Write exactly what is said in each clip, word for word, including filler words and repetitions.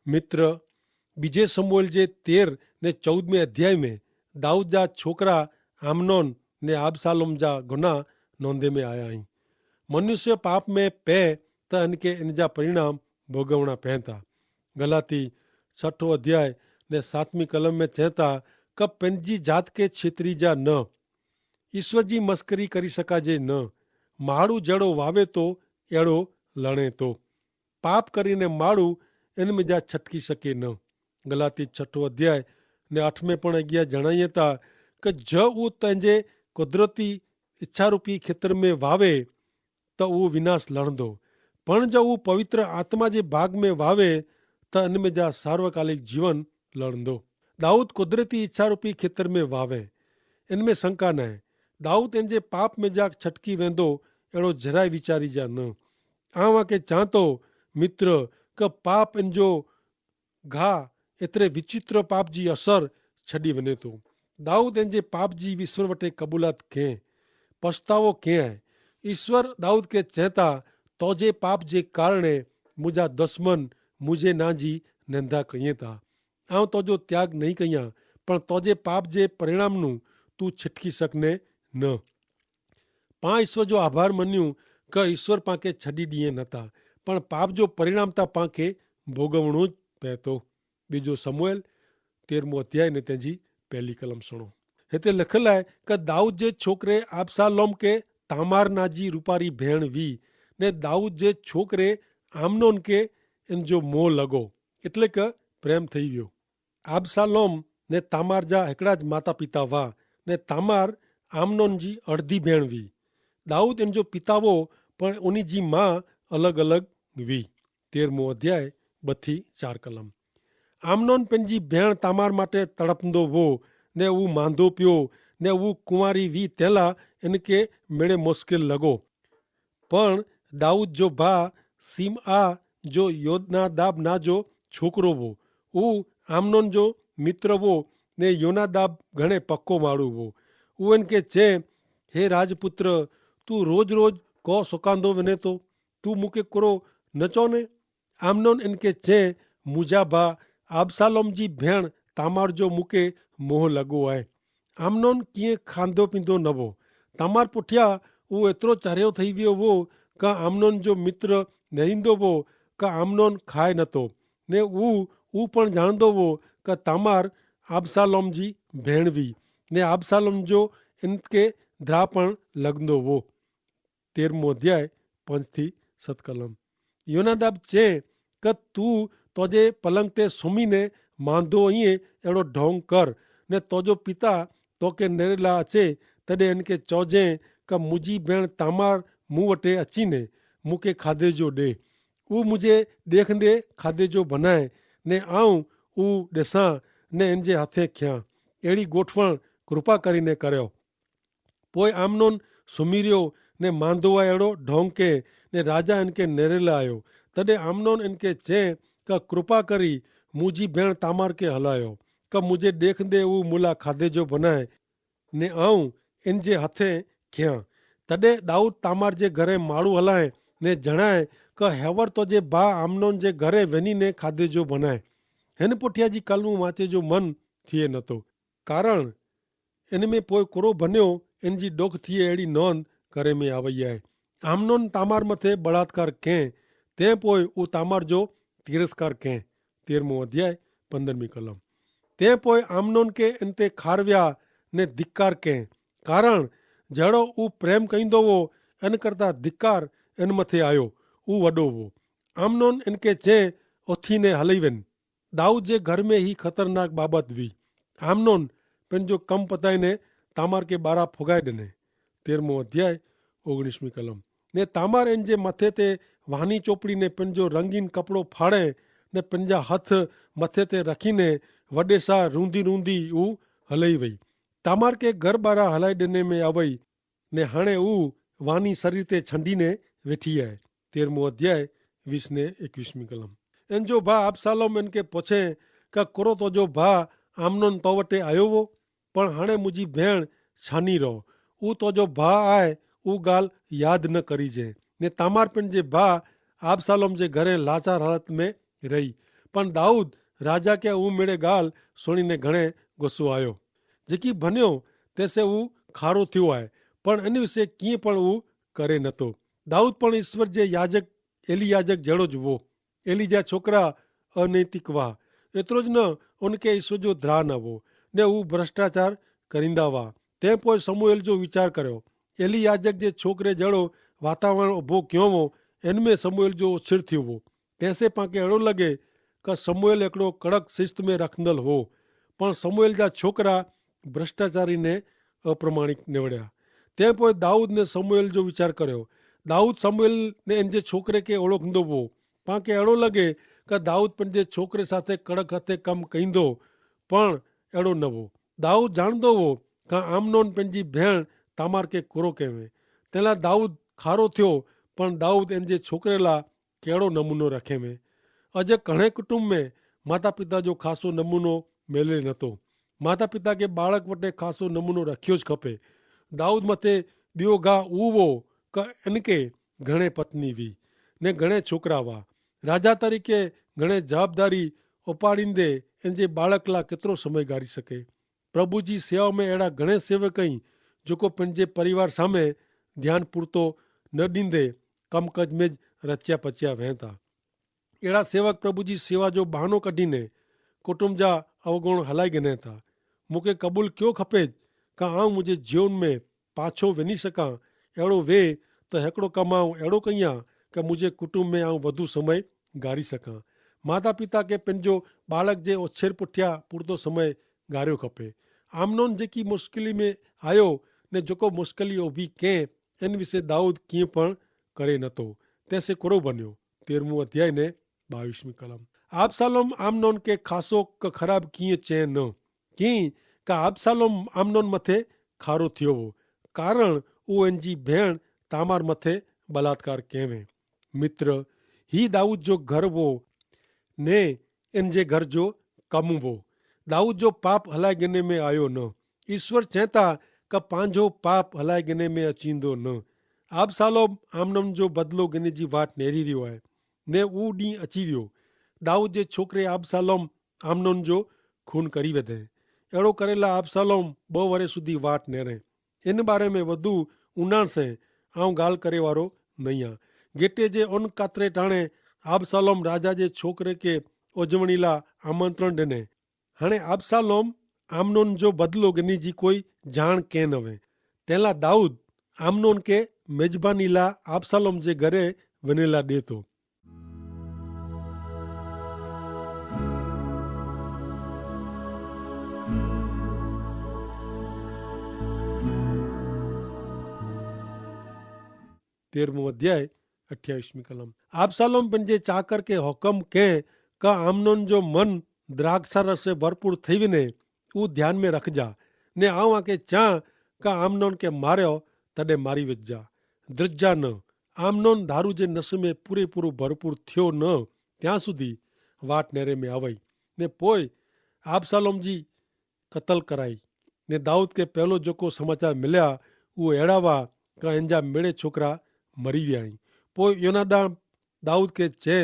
મિત્ર, બીજે સમૂએલ જે તેર ને ચૌદમે અધ્યાય મેં દાઉદ જા છોકરા આમનોન ને આબસાલોમ જા ગુના નોંધે મેં આયા હૈં. મનુષ્ય પાપ મેં પૈ તો અનકે અનજા પરિણામ ભોગવણા પૈતા. ગલાતી છઠો અધ્યાય ને સાતમી કલમ મેં ચેતા કે પૈનજી જાત કે છેતરી જા ન. ઈસ્વર જી મસ્કરી કરી શકાજે ન. માડૂ જેડો વાવે તો એડો લણે તો. પાપ કરીને માડૂ એન મેં જા છટકી શકે ન. ગલાતી છઠો અધ્યાય ને આઠમે પણ અગિયા જણાયે તા કે જો ઉં તેનજે કુદરતી ઇચ્છારૂપી ખેતર મેં વાવે તો ઉં વિનાશ લણદો. પણ જો ઉં પવિત્ર આત્મા જે ભાગ મેં વાવે તો એન મેં જા સાર્વકાલિક જીવન લણદો. દાઉદ કુદરતી ઇચ્છારૂપી ખેતર મેં વાવે, એન મેં શંકા નાય. દાઉદ એન જે પાપ મેં જા છટકી વેંદો એડો જરાય વિચારી જા ન. આવાં કે ચાંતો મિત્ર, કે પાપ એન જો ઘા એતરે વિચિત્ર પાપ જી અસર છડી વને તો. દાઉદ એન જે પાપ જી વિશ્વર વટે કબૂલાત કેહ, પછતાવો કેહ હૈ. ઈસ્વર દાઉદ કે ચેતા, તોજે પાપ જે કારણે મુજા દસમન મુજે ના જી નેંધા કહિયે તા. આઉં તોજો ત્યાગ નહીં કહિયા, પણ તોજે પાપ જે પરિણામનું તું છટકી સકને ન. પાં ઈસ્વર જો આભાર મન્યું, કે ઈસ્વર પાંકે છડી દિયે નતા, પણ પાપ જો પરિણામ તા પાંકે ભોગવણું જ પૈતો. બીજો સમૂએલ તેરમો અધ્યાય ને તેની પહેલી કલમ સુણો. હેતા લખેલા હૈ, કે દાઉદ જે છોકરે આબ્સાલોમ કે તામાર નાજી રૂપારી ભેણ વી, ને દાઉદ જે છોકરે આમનોન કે એન જો મોહ લગો, એટલે કે પ્રેમ થઈ વ્યો. આબ્સાલોમ ને તામાર જા હેકડા જ માતા પિતા વા, ને તામાર આમનોન જી અડધી ભેણ વી. દાઉદ એન જો પિતા વો, પણ ઉની જી મા અલગ અલગ વી. તેરમો અધ્યાય બથી ચાર કલમ. આમનોન પેનજી ભેણ તામાર માટે તડપદો વો, ને ઉં માંધો પ્યો, ને ઉં કુંવારી વી તેલા એનકે મેળે મુસ્કેલ લગો. પણ દાઉદ જો ભા સિમઆ જો યોનાદાબ ના જો છોકરો વો, ઉં આમનોન જો મિત્ર વો, ને યોનાદાબ ઘણે પક્કો માળું વો. ઉં એનકે ચે, હે રાજપુત્ર, તું રોજ રોજ કો સોકાંદો વને તો, તું મુકે કરો ન ચોને? આમનોન એનકે ચે, મુજા ભા આબ્સાલોમ જી ભેણ તામાર જો મુકે મોહ લગો આય. આમનોન કિંય ખાંધો પીંધો નવો. તામાર પુઠ્યા ઉં એતરો ચાર્યો થઈ વ્યો વો, કા આમનોન જો મિત્ર નહિંદો વો, કા આમનોન ખાય નતો. ને ઉં ઉં પણ જાણદો વો, કા તામાર આબ્સાલોમ જી ભેણ વી, ને આબ્સાલોમ જો એનકે ધ્રા પણ લગદો વો. તેરમો અધ્યાય પંચથી સતકલમ. યોનાદાબ ચે, કે તું તોજે પલંગ તે સુમીને માંધો અહીં એડો ઢોંગ કર, ને તોજો પિતા તોકે નેરેલા અચે, તદે એનકે ચોજે, કે મુજી ભેણ તામાર મુવટે અચીને મુકે ખાધે જો દે. ઉં મુજે દેખંદે ખાધે જો ભનાય, ને આઉં ઉં દેસાં ને એનજે હાથે ખ્યાં. એડી ગોઠવણ કૃપા કરીને કર્યો. પોય આમનોન સુમીર્યો ને માંધો આય એડો ઢોંગ કે, ને રાજા એનકે નેરેલા આયો. તદે આમનોન એનકે ચે, કા કૃપા કરી મુજી ભેણ તામાર કે હલાયો, કા મુજે દેખદે ઉં મુલા ખાધે જો ભનાય, ને આઉં એનજે હથે ખ્યાં. તદે દાઉદ તામાર જે ઘરે માળું હલાય, ને જણાય, કા હેવર તો જે ભા આમનોન જે ઘરે વેની ને ખાધે જો ભનાય. હેન પુઠ્યા જી કલમું વાંચે જો મન થિયે નતો, કારણ એન મેં પોય કોરો ભન્યો એન જી ડોખ થી એડી નોંધ કરે મેં આવય હૈ. આમનોન તામાર મતે બળાત્કાર કહેં, તે પોય ઉ તામાર જો તિરસ્કાર કહેં. તેરમો અધ્યાય પંદરમી કલમ. તે પોય આમનોન કે એન તે ખારવ્યા ને ધિક્કાર કહેં, કારણ જેડો ઉ પ્રેમ કહીંદો વો એન કરતા ધિક્કાર એન મતે આયો, ઉ વડો વો. આમનોન એન કે ચે ઓથી ને હલઈવેન. દાઉદ જે ઘર મેં હી ખતરનાક બાબત વી. આમનોન પેનજો કમ પતાઈ ને તામાર કે બારા ફોગાઈ દેને. તેરમો અધ્યાય ઓગણીસમી કલમ. ને તામાર એન જે મતે તે વાહની ચોપડી ને પેનજો રંગીન કપડો ફાડે, ને પેનજા હથ મતે તે રખી ને વડેસા રૂંધી રૂંધી ઉ હલઈ વઈ. તામાર કે ઘર બારા હલાઈ દેને મેં આવઈ, ને હણે ઉ વાની સરીર તે છંડી ને વેઠી આય. તેરમો અધ્યાય વીસ ને એકવીસમી કલમ. એન જો ભા આબ્સાલોમ એન કે પોછે, કા કોરો તો જો ભા આમનોન તો વટે આયો વો? પણ હણે મુજી ભેણ છાની રહો, ઉ તો જો ભા આય ઉ ગાલ યાદ ન કરી જે. ને તામાર પેન જે ભા આબ્સાલોમ જે ઘરે લાચાર હાલત મેં રહી. પણ દાઉદ રાજા કે ઉમેડે ગાલ સુણીને ઘણે ગુસ્સો આયો. જેકી ભન્યો તેસે ઉં ખારો થયો આય, પણ એન વિશે કિંપણ ઉં કરે નતો. દાઉદ પણ ઈસ્વર જે યાજક એલી યાજક જેડો જ વો. એલી જા છોકરા અનૈતિક વાહ. એતરો જ ન, ઉનકે ઈસ્વર જો ધ્રા ન વો ને ઉં ભ્રષ્ટાચાર કરીંદા વાહ. તે પોય સમૂએલ જો વિચાર કર્યો. એલી યાજક જે છોકરે જેડો વાતાવરણ ઉભો ક્યો વો, એન મેં સમૂએલ જો ઓછેર થયો વો. તેસે પાંકે એડો લગે કે સમૂએલ એકડો કડક સિસ્ત મેં રખંદલ હો, પણ સમૂએલ જા છોકરા ભ્રષ્ટાચારી ને અપ્રમાણિક નેવડ્યા. તે પોય દાઉદ ને સમૂએલ જો વિચાર કર્યો. દાઉદ સમૂએલ ને એન જે છોકરે કે ઓળખંદો વો. પાંકે એડો લગે કે દાઉદ પણ જે છોકરે સાથે કડક હતે કમ કહીંદો, પણ એડો નવો. દાઉદ જાણદો વો કે આમનોન પેનજી ભેણ તામાર કે કુરો કહેવે. તેલા દાઉદ ખારો થ્યો, પણ દાઉદ એન જે છોકરેલા કેડો નમૂનો રખેવે. અજ ઘણે કુટુંબ મેં માતાપિતા જો ખાસો નમૂનો મેલે નતો. માતાપિતા કે બાળક વટે ખાસો નમૂનો રખ્યો જ ખપે. દાઉદ મતે બ્યો ગાહ ઉવો કે એનકે ઘણે પત્ની વી ને ઘણે છોકરા વા. રાજા તરીકે ઘણે જવાબદારી ઉપાડીંદે એન જે બાળકલા કેતરો સમય ગારી શકે? પ્રભુ જી સેવા મેં એડા ઘણે સેવક અહીં જોકો પન જે પરિવાર સામે ધ્યાન પૂરતો ન દીંદે કમકજ મેં જ રચ્યા પચ્યા વહેતા. એડા સેવક પ્રભુ જી સેવા જો બહાનો કઢીને કુટુંબ જા અવગોણ હલાઈ ગને થા. મુકે કબૂલ ક્યો ખપે જ કા આઉં મુઝે જીવન મેં પાછો વેની સકાં? એડો વે તો હેકડો કમાઉં એડો કહિયા કે મુઝે કુટુંબ મેં આઉં વધુ સમય ગારી સકાં. માતા પિતા કે પેનજો બાળક જે ઓછેર પુઠ્યા પૂરતો સમય ગાર્યો ખપે. આમનોન જેકી મુશ્કેલી મેં આયો ને જોકો મુશ્કેલી ઉભી કેહ એન વિશે દાઉદ કિંપણ કરે નતો. તેસે કોરો બન્યો? તેરમું અધ્યાય ને બાવીસમી કલમ. આબ્સાલોમ આમનોન કે ખાસો કે ખરાબ કિંય ચે ન કિંય કા આબ્સાલોમ આમનોન મતે ખારો થ્યો વો, કારણ ઉ એન જી ભેણ તામાર મતે બલાત્કાર કહેવે. મિત્ર, હી દાઉદ જો ઘર વો ને એન જે ઘર જો કમ વો. દાઉદ જો પાપ હલાઈ ગને મેં આયો ન. ઈસ્વર ચેતા કે પાંજો પાપ હલાઈ ગને મેં અચીંદો ન. આબ્સાલોમ આમનોન જો બદલો ગને જી વાટ નેરી રહ્યો હૈ. ને ઉં દી અચી વ્યો. દાઉદ જે છોકરે આબ્સાલોમ આમનોન જો ખૂન કરી વધે. એડો કરેલા આબ્સાલોમ બહ વરે સુધી વાટ નેરે. એન બારે મેં વધુ ઉનાણ સે આઉં ગાલ કરે વારો નહિયા. ગેટે જે ઓન કાતરે ટાણે આબ્સાલોમ રાજા જે છોકરે કે ઓજવણીલા આમંત્રણ દેને. હણે આબ્સાલોમ આમનોન જો બદલો ગની જી કોઈ જાણ કેહ નવે. તેલા દાઉદ આમનોન કે મેજબાનીલા આબ્સાલોમ જે ઘરે વનેલા દેતો. તેરમું અધ્યાય અઠ્યાવિશ મી કલમ. આબ્સાલોમ પન જે ચાકર કે હોકમ કેહ કા આમનોન જો મન દ્રાક્ષા રસે ભરપૂર થઈવી ને ઉં ધ્યાન મેં રખજા, ને આઉં આકે ચા કા આમનોન કે માર્યો તદે મારી વજ્જા. દ્રજ્જા ન. આમનોન ધારુ જે નસ મેં પૂરેપૂરો ભરપૂર થ્યો ન ત્યાં સુધી વાટ નેરે મેં આવય. ને પોય આબ્સાલોમ જી કતલ કરાઈ. ને દાઉદ કે પહેલો જોકો સમાચાર મિલ્યા ઉહ એડાવા કા એનજા મેડે છોકરા મરી વ્યા હૈં. પોય યોનાદાબ દાઉદ કે ચે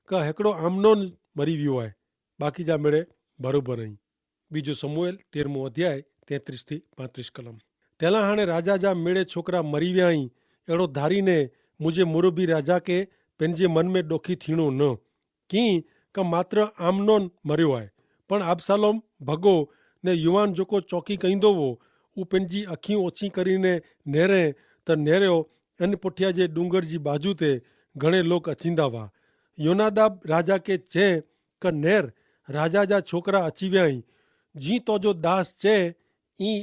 કા હેકડો આમનોન મરી વ્યો હૈ, બાકી જા મેડે ભરોબર હૈં. બીજો સમૂએલ તેરમો અધ્યાય તેત્રીસ થી પાંત્રીસ કલમ. તેલા હાણે રાજા જા મેડે છોકરા મરી વ્યા હૈં એડો ધારી ને મુઝે મુરબી રાજા કે પેનજે મન મેં ડોખી થીણો ન કિંક માત્ર આમનોન મર્યો આય. પણ આબ્સાલોમ ભગો ને યુવાન જોકો ચોકી કહીંદો વો ઉપને જી અખી ઓછી કરીને નેરે તો નેર્યો. અને પુઠ્યા જે ડુંગર જી બાજુ તે ઘણે લોક અચીંદા વા. યોનાદાબ રાજા કે ચે કે નેર, રાજા જા છોકરા અચીવ્યા હી. જી તો જો દાસ ચે ઈ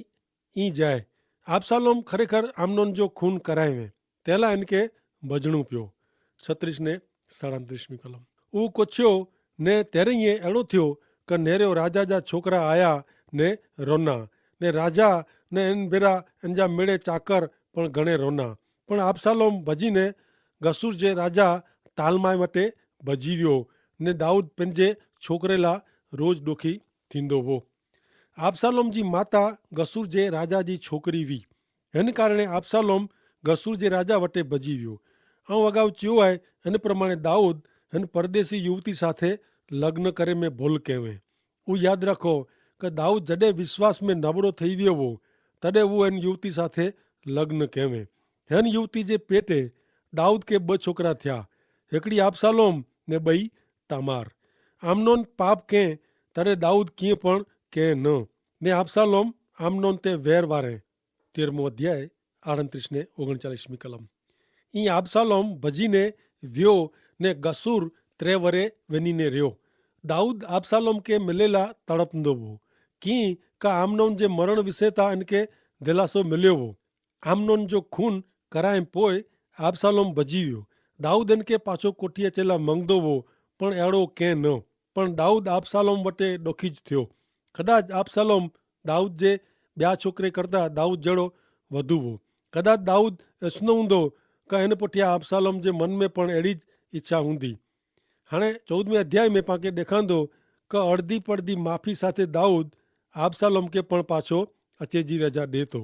ઈ જાય. આબ્સાલોમ ખરેખર આમનોન જો ખૂન કરાયવે તેલા એનકે ભજણું પ્યો. છત્રીસ ને સાડાત્રીસમી કલમ. ઉં કોછ્યો ને તેરે યે એડો થ્યો કે નેરે રાજા જા છોકરા આયા ને રોના, ને રાજા ને એન ભેરા એન જા મેડે ચાકર પણ ઘણે રોના. પણ આબ્સાલોમ ભજીને ગસૂર જે રાજા તાલમાય વટે ભજીવ્યો, ને દાઉદ પેનજે છોકરેલા રોજ ડોખી થીંદો વો. આબ્સાલોમ જી માતા ગસૂર જે રાજા જી છોકરી વી. હેન કારણે આબ્સાલોમ ગસૂર જે રાજા વટે ભજી વ્યો. આઉં અગાઉ ચ્યો આય, હેન પ્રમાણે દાઉદ હેન પરદેશી યુવતી સાથે લગ્ન કરે મેં ભોલ કહેવે. ઉં યાદ રાખો, કે દાઉદ જડે વિશ્વાસ મેં નબળો થઈ વ્યો વો, તદે ઉં એન યુવતી સાથે લગ્ન કહેવે. હેન યુવતી જે પેટે દાઉદ કે બ છોકરા થ્યા, હેકડી આબ્સાલોમ ને બઈ તામાર. આમ્નોન પાપ કહેં, તદે દાઉદ કિંપણ કહેં ન. ને આબ્સાલોમ આમ્નોન તે વેર વારે. તેરમો અધ્યાય આડત્રીસ ને ઓગણચાલીસમી કલમ. ઈ આબ્સાલોમ ભજીને વ્યો, ને ગસૂર ત્રે વરે વેનીને રહ્યો. દાઉદ આબ્સાલોમ કે મિલેલા તડપંદો વો, કિંકા આમ્નોન જે મરણ વિશે તા એનકે દિલાસો મિલ્યો વો. આમ્નોન જો ખૂન કરાએ પોય આબ્સાલોમ ભજી વ્યો. દાઉદ એનકે પાછો કોઠી અચેલા મંગદો વો, પણ એડો કે ન. પણ દાઉદ આબ્સાલોમ વટે ડોખી જ થ્યો. કદાચ આબ્સાલોમ દાઉદ જે બ્યા છોકરે કરતા દાઉદ જેડો વધુ વો. કદાચ દાઉદ એસનો ઊંધો, કા એન પઠ્યા આબ્સાલોમ જે મન મેં પણ એડી જ ઇચ્છા ઊંધી. હાણે ચૌદમે અધ્યાય મેં પાંકે દેખાંદો, કા અડધી પડધી માફી સાથે દાઉદ આબ્સાલોમ કે પણ પાછો અચેજી રજા દેતો.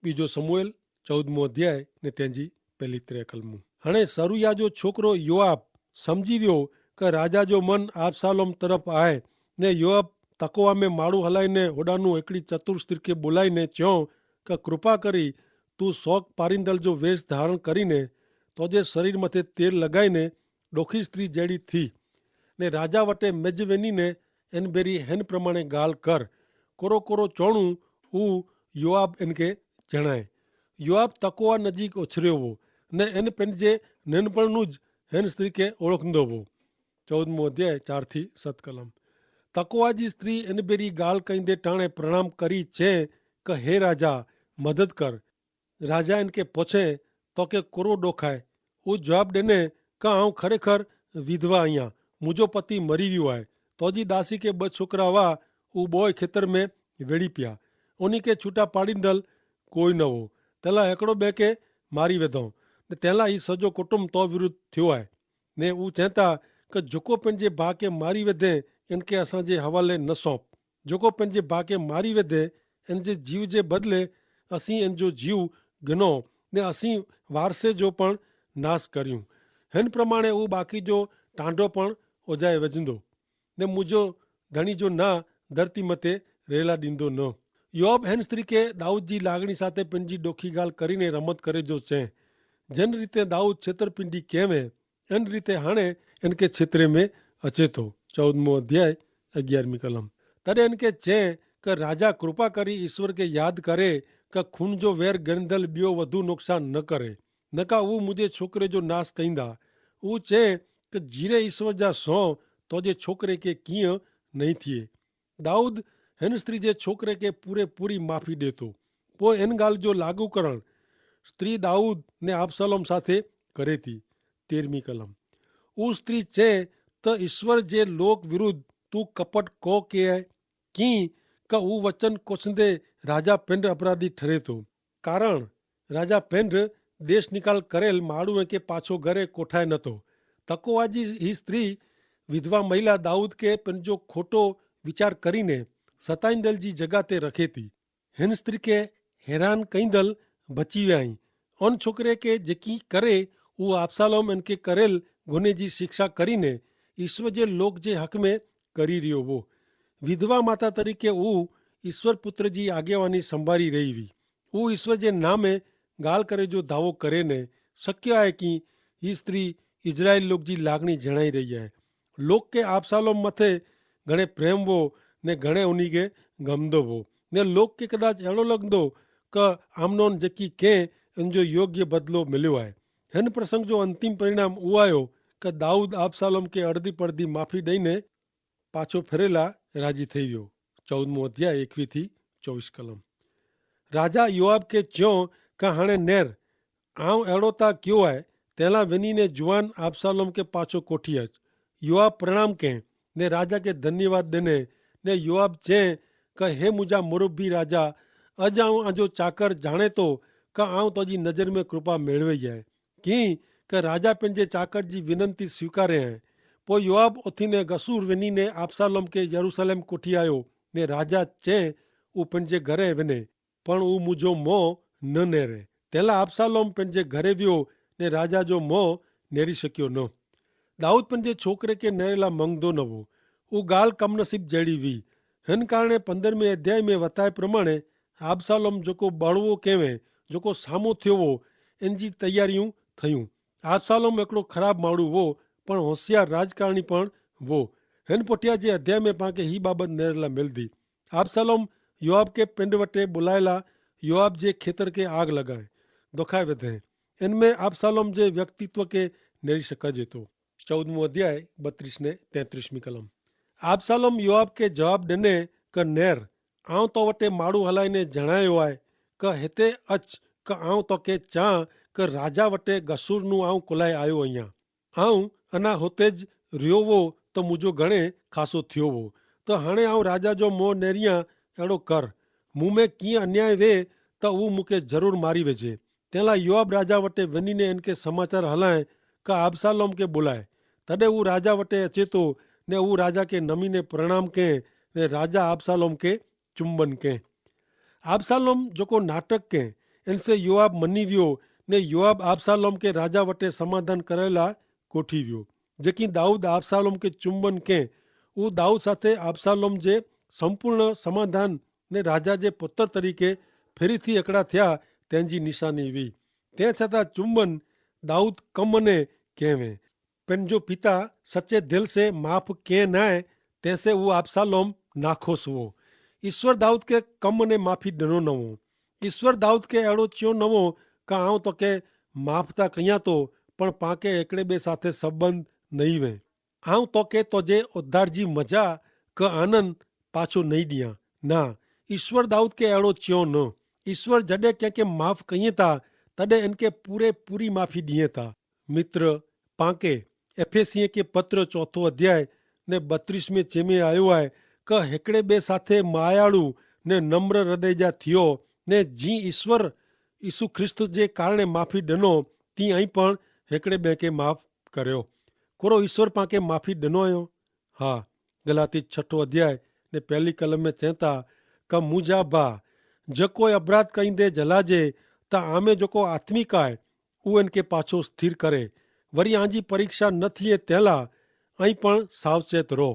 બીજો સમૂએલ ચૌદમો અધ્યાય ને તેની પહેલી ત્રે કલમું. હણે સરુયા જો છોકરો યોઆબ સમજી વ્યો, કે રાજા જો મન આબ્સાલોમ તરફ આય. ને યોઆબ તકોઆ મેં માળું હલાઈ ને હોડાનું એકડી ચતુર સ્ત્રી કે બોલાઈ ને ચ્યો, કે કૃપા કરી તું સોક પારિંદલ જો વેશ ધારણ કરી ને તોજે શરીર મતે તેલ લગાઈ ને ડોખી સ્ત્રી જેડી થી, ને રાજા વટે મેજવેની ને એન ભેરી હેન પ્રમાણે ગાલ કર. કોરો કોરો ચોણું ઉ યોઆબ એન કે જણાય. યોઆબ તકોઆ નજીક ઓછર્યો વો, ને એન પેનજે નેનપણનું જ હેન સ્ત્રી કે ઓળખંદો વો. ચૌદમો અધ્યાય ચાર થી સત કલમ. તકોઆ જી સ્ત્રી એન ભેરી ગાલ કઈંદે ટાણે પ્રણામ કરી છે, કે હે રાજા, મદદ કર. રાજા એન કે પોછે, તો કે કોરો ડોખાય? ઉ જવાબ દેને, કા આઉં ખરેખર વિધવા અહિયા, મુજો પતિ મરી વ્યો આય. તોજી દાસી કે બ છોકરા વા, ઉ બોય ખેતર મેં વેડી પ્યા. ઉની કે છૂટા પાડીંદલ કોઈ ન વો. તેલા એકડો બે કે મારી વેધો, ને તેલા ઈ સજો કુટુંબ તો વિરુદ્ધ થ્યો આય. ને ઉ ચેતા, કે જોકો પેનજે ભા કે મારી વેધે, એન કે અસાંજે હવાલે ન સોંપ. જોકો પેનજે ભા કે મારી વેધે, એન જે જીવ જે બદલે અસી એન જો જીવ ગનો, ને અસી વારસે જો પણ નાસ કર્યું. હેન પ્રમાણે ઉ બાકી જો ટાંડો પણ ઓજાએ વજંદો, ને મુજો ધણી જો ના ધરતી મતે રહેલા દીંદો ન. યોઆબ હેન સ્ત્રી કે દાઉદ જી લાગણી સાથે પેનજી ડોખી ગાલ કરીને રમત કરે જો છે. જેન રીતે દાઉદ છેતરપિંડી કહેવે, એન રીતે હાણે એન કે છેતરે મેં અચેતો. ચૌદમો અધ્યાય અગિયારમી કલમ. તદે એન કે ચે, કે રાજા કૃપા કરી ઈશ્વર કે યાદ કરે, કે ખૂન જો વેર ગરંધલ બ્યો વધુ નુકસાન ન કરે, નકા ઉ મુજે છોકરે જો નાસ કઈંદા. ઉ ચે, કે જીરે ઈશ્વર જા સો, તો જે છોકરે કે કિંય નહીં થિયે. દાઉદ હેન સ્ત્રી જે છોકરે કે પૂરે પૂરી માફી દેતો. પોય એન ગાલ જો લાગુ કરણ સ્ત્રી દાઉદ ને આબ્સાલોમ સાથે કરે તી. તેરમી કલમ. ઉ સ્ત્રી ચે, તો ઈશ્વર જે લોક વિરુદ્ધ તું કપટ કો કે હૈ? કિંકા ઉ વચન કોછંદે રાજા પેંડ અપરાધી ઠરે તો. કારણ રાજા પેંડ દેશ નિકાલ કરેલ માડૂ એકે પાછો ઘરે કોઠાય નતો. તકો આજી હી સ્ત્રી વિધવા મહિલા દાઉદ કે પેનજો ખોટો વિચાર કરીને સતાઈંદલ જી જગા તે રખેતી. હેન સ્ત્રી કે હેરાન કઈંદલ બચી વ્યાઈ. અન છોકરે કે જેકી કરે ઉ આબ્સાલોમ એન કે કરેલ ગુને જી શિક્ષા કરીને ઈશ્વર જે લોક જે હક મેં કરી રહ્યો વો. વિધવા માતા તરીકે ઉ ઈશ્વર પુત્ર જી આગેવાની સંભારી રહી વી. ઉ ઈશ્વર જે નામે ગાલ કરે જો ધાવો કરે ને શક્ય આય કિ હી સ્ત્રી ઇઝરાયેલ લોક જી લાગણી જણાઈ રહી આય. લોક કે આબ્સાલોમ મતે ઘણે પ્રેમ વો ને ઘણે ઉની કે ગમદો વો. ને લોક કે કદાચ એડો લગદો કે આમ્નોન જેકી કે એન જો યોગ્ય બદલો મિલ્યો આય. હેન પ્રસંગ જો અંતિમ પરિણામ ઉવાયો કે દાઉદ આબ્સાલોમ કે અડધી પડધી માફી દઈને પાછો ફેરેલા રાજી થઈ વ્યો. ચૌદમો અધ્યાય એકવી થી ચોવીસ કલમ. રાજા યોઆબ કે ચ્યો, કા હણે નેર આવ એડો તા ક્યો આય? તેલા વેની ને જુવાન આબ્સાલોમ કે પાછો કોઠી હચ. યોઆબ પ્રણામ કહેં ને રાજા કે ધન્યવાદ દેને. ને યોઆબ ચે, કા હે મુજા મુરભી રાજા, અજ આવ આજો ચાકર જાણે તો કા આવ તોજી નજર મેં કૃપા મેળવે જાય. કિંકે રાજા પેનજે ચાકર જી વિનંતી સ્વીકારે હૈ. પોય યોઆબ ઓથી ને ગસૂર વેની ને આબ્સાલોમ કે યરૂસલેમ કોઠી આયો. ને રાજા ચે, ઉ પેનજે ઘરે વેને, પણ ઉ મુજો મોં ન નેરે. તેલા આબ્સાલોમ પેનજે ઘરે વ્યો ને રાજા જો મોં નેરી શક્યો ન. દાઉદ પેનજે છોકરે કે નેરેલા મંગદો નવો. ઉગાલ કમનસીબ જેડી વી. હેન કારણે પંદરમે અધ્યાય મેં વતાય પ્રમાણે આબ્સાલોમ જોકો બળવો કહેવે, જોકો સામો થયો વો, એન જી તૈયારી થયું. આબ્સાલોમ એકડો ખરાબ માણુ વો, પણ હોશિયાર રાજકારણી પણ વો. હેન પોઠ્યા જે અધ્યાય મેં પાંકે હી બાબત નેરલા મેલદી. આબ્સાલોમ યોઆબ કે પિંડ વટે બોલાયેલા યોઆબ જે ખેતર કે આગ લગાએ દોખાય વધે. એન મેં આબ્સાલોમ જે વ્યક્તિત્વ કે નેરી શકાજે તો. ચૌદમું અધ્યાય બત્રીસ ને તેત્રીસમી કલમ. આબ્સાલોમ યોઆબ કે જવાબ દેને કે નેર, આઉં તો વટે માડૂ હલાઈ ને જણાયો આય કે હેતે અચ્છ કે આઉં તો કે ચાં કે રાજા વટે ગસૂરનું આઉં કોલાઈ આયો અહિયા. આઉં અના હોતે જ રહ્યો વો તો મુજો ઘણે ખાસો થયો વો. તો હણે આઉં રાજા જો મોં નેરિયા એડો કર, મું મેં કિયા અન્યાય વે તો ઉં મુકે જરૂર મારી વેજે. તેલા યોઆબ રાજા વટે વેની ને એનકે સમાચાર હલાએ કે આબ્સાલોમ કે બોલાએ. તદે ઉં રાજા વટે અચેતો ને ઉં રાજા કે નમી ને પ્રણામ કે ને રાજા આબ્સાલોમ કે ચુંબન કે. આબ્સાલોમ જોકો નાટક કે એનસે યોઆબ મની વ્યો ને યોઆબ આબ્સાલોમ કે રાજા વટે સમાધાન કરેલા કોઠી વ્યો. જેકી દાઉદ આબ્સાલોમ કે ચુંબન કે ઉં દાઉદ સાથે આબ્સાલોમ જે સંપૂર્ણ સમાધાન ને રાજા જે પુત્ર તરીકે ફેરી થી એકડા થયા તેની નિશાની વી. તે છતાં ચુંબન દાઉદ કમ ને કહેવે. પેનજો પિતા સચ્ચે દિલ સે માફ કે નાય તેસે ઉં આબ્સાલોમ નાખો સુવો. ઈસ્વર દાઉદ કે કમ ને માફી ડનો નવો. ઈસ્વર દાઉદ કે એડો ચ્યો નવો કે આઉં તો કે માફતા કહિયા તો પણ પાંકે એકડે બે સાથે સંબંધ નહીં વે. આઉં તો કે તો જે ઉદ્ધાર જી મજા કે આનંદ પાછો નહીં દિયા. ના, ઈસ્વર દાઉદ કે એડો ચ્યો ન. ઈસ્વર જડે કે કે માફ કહિયે તા તદે એનકે પૂરે પૂરી માફી દિયે તા. મિત્ર, પાંકે એફેસિયે કે પત્ર ચોથો અધ્યાય ને બત્રીસ મેં ચેમે આયો આય કે હેકડે બે સાથે માયાળુ ને નમ્ર હૃદય જા થિયો ને જી ઈસ્વર ઈસુ ખ્રિસ્ત જે કારણે માફી ડનો તી અહીં પણ હેકડે બે કે માફ કર્યો. કોરો ઈસ્વર પાંકે માફી ડનો આયો? હા. ગલાતી છઠો અધ્યાય ને પહેલી કલમ મેં ચેતા કે મુજા ભા, જે કોઈ અપરાધ કઈ દે જલાજે તા આમે જોકો આત્મિક આય ઉ એનકે પાછો સ્થિર કરે. વરી આંજી પરીક્ષા ન થિયે તેલા અહીં પણ સાવચેત રહો.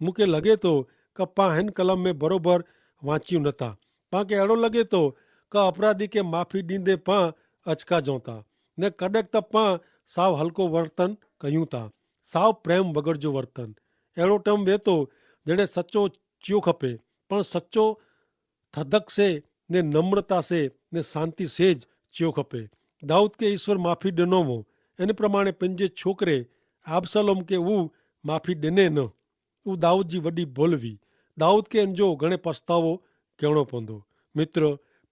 મુકે લગે તો કે પાં હેન કલમ મેં બરોબર વાંચ્યું નતા. પાંકે એડો લગે તો કે અપરાધી કે માફી દીંદે પાં અચકા જોતા ને કડેક તા પાં સાવ હલકો વર્તન કહ્યું તા, સાવ પ્રેમ વગર જો વર્તન. એડો ટર્મ વેતો જેને સચો ચ્યો ખપે, પણ સચો થદક સે ને નમ્રતા સે ને શાંતિ સે જ ચ્યો ખપે. દાઉદ કે ઈસ્વર માફી ડેનો વો, એન પ્રમાણે પેનજે છોકરે આબ્સાલોમ કે વુ માફી ડેને ન. ઉં દાઉદ જી વડી ભોલ વી. દાઉદ કે એન જો ઘણે પસ્તાવો કહેણો પોંદો. મિત્ર,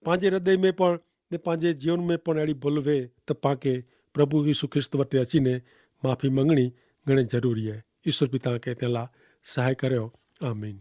પાંજે હૃદય મેં પણ ને પાંજે જીવન મેં પણ એડી ભોલ વે તો પાંકે પ્રભુ ઈસુ ખ્રિસ્ત વટે અચીને માફી મંગણી ઘણે જરૂરી હૈ. ઈસુ પિતા કે તેલા સહાય કર્યો. આમીન.